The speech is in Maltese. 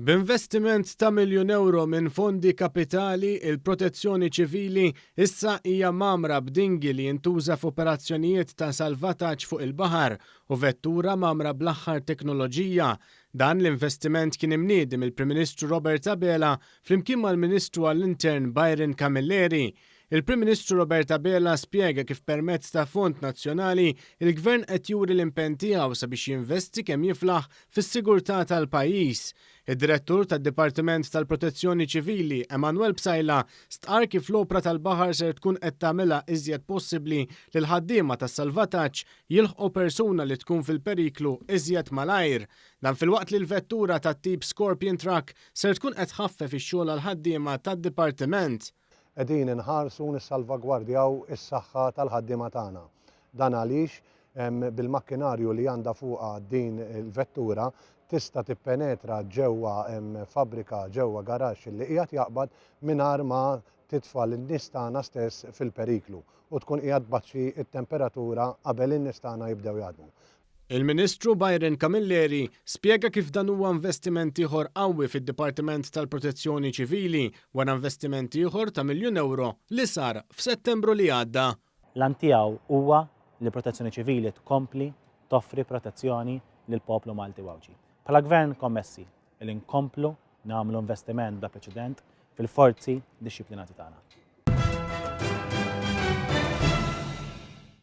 B'investiment ta' miljun ewro minn fondi kapitali, il-Protezzjoni Ċivili issa hija mgħammra b'dinghy li jintuża f'operazzjonijiet ta' salvataġġ fuq il-baħar u vettura mgħammra bl-aħħar teknoloġija. Dan l-investiment kien imniedi mill-Prim Ministru Robert Abela flimkien mal-Ministru għall-Intern Byron Camilleri. Il-Prim Ministru Robert Abela spjega kif permezz ta' fond nazzjonali, il-Gvern qed juri l-impenn tiegħu sabiex jinvesti kemm jiflaħ fis-sigurtà tal-pajjiż. Id-Direttur tad-Dipartiment tal-Protezzjoni Ċivili, Emanuel Psaila, stqarr kif l-opra tal-baħar ser tkun qed tagħmilha iżjed possibbli li l-ħaddiema tas-salvataġġ jilħqu persuna li tkun fil-periklu iżjed malajr. Dan filwaqt li l-vettura tat-tip Scorpion Truck ser tkun qed tħaffef ix-xogħol għall-ħaddiema tad-dipartiment. Qegħdin inħarsu u nissalvagwardjaw is-saħħa tal-ħaddiema tagħna. Dan għaliex bil-makkinarju li għandha fuqha din il-vettura tista' tippenetra ġewwa fabbrika, ġewwa garaxx li qiegħed jaqbad mingħajr ma titfa' lin-nies tagħna stess fil-periklu u tkun qiegħed tbaxxi t-temperatura qabel in-nies tagħna jibdew jaħdmu. Il-Ministru Byron Camilleri spjega kif dan huwa investiment ieħor qawwi fid-Dipartiment tal-Protezzjoni Ċivili wara investiment ieħor ta' miljun ewro li sar f'Settembru li għadda. L-għan tiegħu huwa li l-Protezzjoni Ċivili tkompli toffri protezzjoni lill-poplu Malti u Għawdxi. Bħala Gvern kommessi li nkomplu nagħmlu investiment bla preċedent fil-forzi dixxiplinati tagħna.